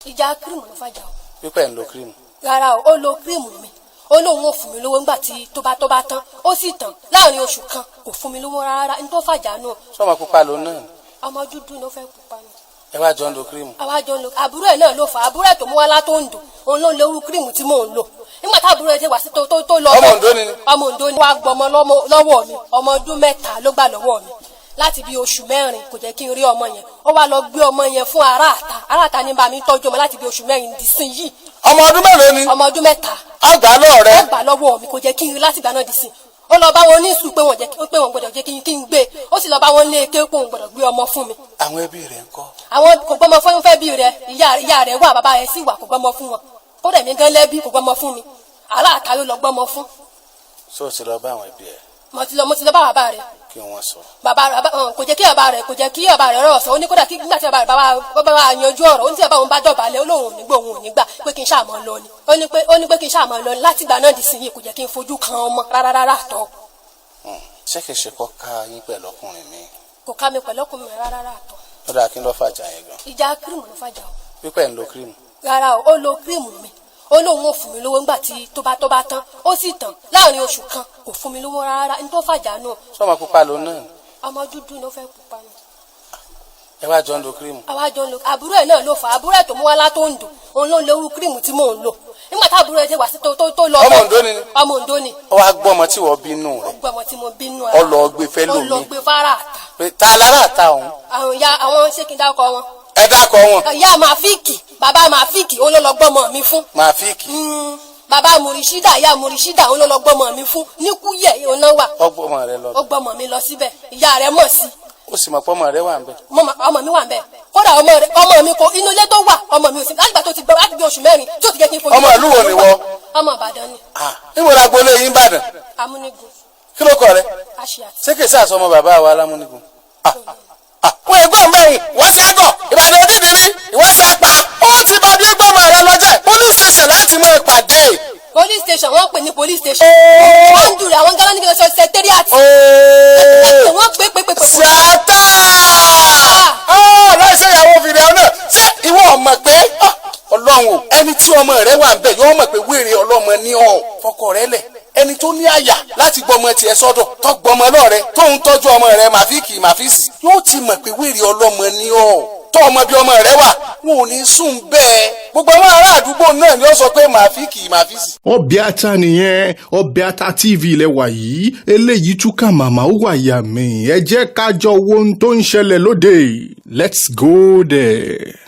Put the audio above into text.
Ìjà cream ló fàjà o. Pípẹ́ ń lo cream. Rárá o, ó lo cream mi, ó lóun ò fún mi lówó ńgbà tí tó bá tán, ó sì tán láàrin oṣù kan, kò fún mi lówó rárá ní tó fàjà náà. Sọmọ pupa ló náà ni? Ọmọ dúdú ló fẹ́, pupa ni. Ẹ wá jọ ń lo cream. Àwa jọ ń lo. Àbúrò ẹ̀ náà ló fà á, àbúrò ẹ̀ tó mú wá látòǹdó, òun ló ń lo irú cream tí mò ń lò nígbà tá àbúrò ẹ̀ ti wá sí tó lọ. Ọmọ Oǹdó ni? Ọmọ Oǹdó ni. Wàá gbọmọ lọ́wọ́ mi. Ọmọ ọdún 3 ló gbà lọ́wọ́ mi láti bí oṣù 4, kò jẹ́ kí n rí ọmọ yẹn. Ó wá lọ gbé ọmọ yẹn fún aráàta. Aráàta ní bá mi tọ́jú ọmọ láti bí oṣù 4 di sin yìí. Ọmọ ọdún mélòó ni? Ọmọ ọdún 3. Àgbà lọ́ọ̀rẹ́. Ó gbà lọ́wọ́ mi, kò jẹ́ kí n rí láti ìgbà náà di sin. Ó lọ bá wọn ní sùn pé wọ́n jẹ́ pé wọ́n gbọ́dọ̀ jẹ́ kí n gbé. Ó sì lọ bá wọn lé eke pé òun gbọ́dọ̀ gbé ọmọ fún mi. Àwọn ẹbí rẹ̀ ń kọ́? Àwọn kò gbọ́mọ fún fẹ́ bí rẹ̀. Ìyá rẹ̀ wà, bàbá rẹ̀ sì wà, kò gbọ́mọ fún wọn. Kódà èmi gan lẹ́bí, kò gbọ́mọ fún mi. Aláàtá ló lọ gbọ́mọ fún. Sọ ti lọ bá àwọn ẹbí ẹ? Mo ti lọ bá bàbá rẹ̀. Kí wọ́n sọ? Bàbá rẹ̀ kò jẹ́ kí bàbá rẹ̀, kò jẹ́ kí bàbá rẹ̀ rọ̀ sọ. Ó ní kódà kí nígbà tí bàbá rẹ̀ bá wa yanjú ọ̀rọ̀, ó ní tí bàbá òun bá dọ̀bálẹ̀, ó lóun ò ní gbà, òun ò ní gbà, pé kí n ṣáà máa lọ ni. Ó ní pé kí n ṣáà máa lọ ni. Láti ìgbà náà di sí yìí, kò jẹ́ kí n fojú kan ọmọ rárá rárá tọ́. Ṣé kìí ṣe kọ́ ká yín pẹ̀lú ọkùnrin mi? Kò ká mi pẹ̀lú ọkùnrin rárá rárá tọ́. Ó dáa, kí ló fàjà yẹn gan? Ìjà cream ló fàjà o. Pípẹ́ ń lo cream. Rárá o, ó lo cream mi, ó lóun ò fún mi lówó ńgbà tí tó bá tán, ó sì tán láàrin oṣù kan, kò fún mi lówó rárá ní tó fàjà náà. Sọmọ pupa ló náà ni? Ọmọ dúdú ló fẹ́, pupa ni. Ẹ wá jọ ń lo cream. Àwa jọ ń lo. Àbúrò ẹ̀ náà ló fà á, àbúrò ẹ̀ tó mú wá látòǹdó, òun ló ń lo irú cream tí mò ń lò nígbà tá àbúrò ẹ̀ ti wá sí tó lọ. Ọmọ Oǹdó ni? Ọmọ Oǹdó ni. Ó wá gbọ́ ọmọ tí wọ́n bínú Ó rẹ̀. gbọ́ ọmọ tí mo bínú. Ó lọ gbé fẹ́ Ó lọ lómi. gbé fara àtà. Pé ta lára àta òun? Àwọn ìyá àwọn, ṣé kí n dárúkọ wọn? Ẹ dákọ̀ wọn. Ìyá Màfíìkì, bàbá Màfíìkì, òun ló lọ gbọ́mọ mi fún. Màfíìkì. Bàbá Mùrìṣídà, ìyá Mùrìṣídà, òun ló lọ gbọ́mọ mi fún ní Kúyẹ̀, òun náà wà. Ọgbọ́mọ rẹ lọ. Ó gbọ́mọ mi lọ síbẹ̀, ìyá rẹ̀ mọ̀ sí. Ó sì mọ̀ pé ọmọ rẹ wà ń bẹ̀. Ọmọ mi wà ń bẹ̀. Kódà ọmọ rẹ̀, ọmọ mi kò inú ilé tó wà, ọmọ mi ò sí láti gbà tó ti gbọ́ láti bí oṣù 4 tí ó ti jẹ́ kí n fojú. Ọmọ ìlú wo ni wọ? Ọmọ Ìbàdàn ni. Níbo la gbolé yín Ìbàdàn? Amúnigun. Kí ló kọ rẹ? Aṣíàtì. Ṣé kìí sàṣọ ọmọ bàbá wa lámúnigun? Wọ́n ẹgbẹ́ mẹ́rin wọ́n ṣe àgọ̀ Ìbàdàn òdìdí ní ìwọ́n ṣe apá. Ó ti bá bí gbọ́mọ rẹ lọ́jẹ́ police station láti mú ìpàdé. Police station, wọ́n pè ní police station. Wọ́n ń dùrẹ̀ àwọn gánà ní kí lọ sọ secretariat. Wọ́n pè pè pè pè. Ṣàtà láìsí ìyàwó fìdí àwọn náà. Ṣé ìwọ mọ̀ pé Ọlọ́run o, ẹni tí ọmọ rẹ wà ń bẹ̀ yóò mọ̀ pé wéèrè ọlọ́mọ ní ọ̀ fọkọ rẹ lẹ̀. Ẹni tó ní àyà láti gbọmọ tiẹ̀ sọ́dọ̀, tó gbọmọ lọ́rẹ, tó ń tọ́jú ọmọ rẹ, màfíkì màfíìsì, yóò ti mọ̀ pé wéèrè ọlọ́mọ ní ọ̀ tó ọmọ bí ọmọ rẹ wà, wọn ò ní sùn bẹ́ẹ̀. Gbogbo àwọn ará àdúgbò náà ni ó sọ pé màfíkì màfíìsì. Ọbẹ̀ ata nìyẹn. Ọbẹ̀ Ata TV ilẹ̀ wà yìí. Eléyìí túkà màmá, ó wà yà mí. Ẹ jẹ́ ká jọ wo ohun tó ń ṣẹlẹ̀ lóde. Let's go there.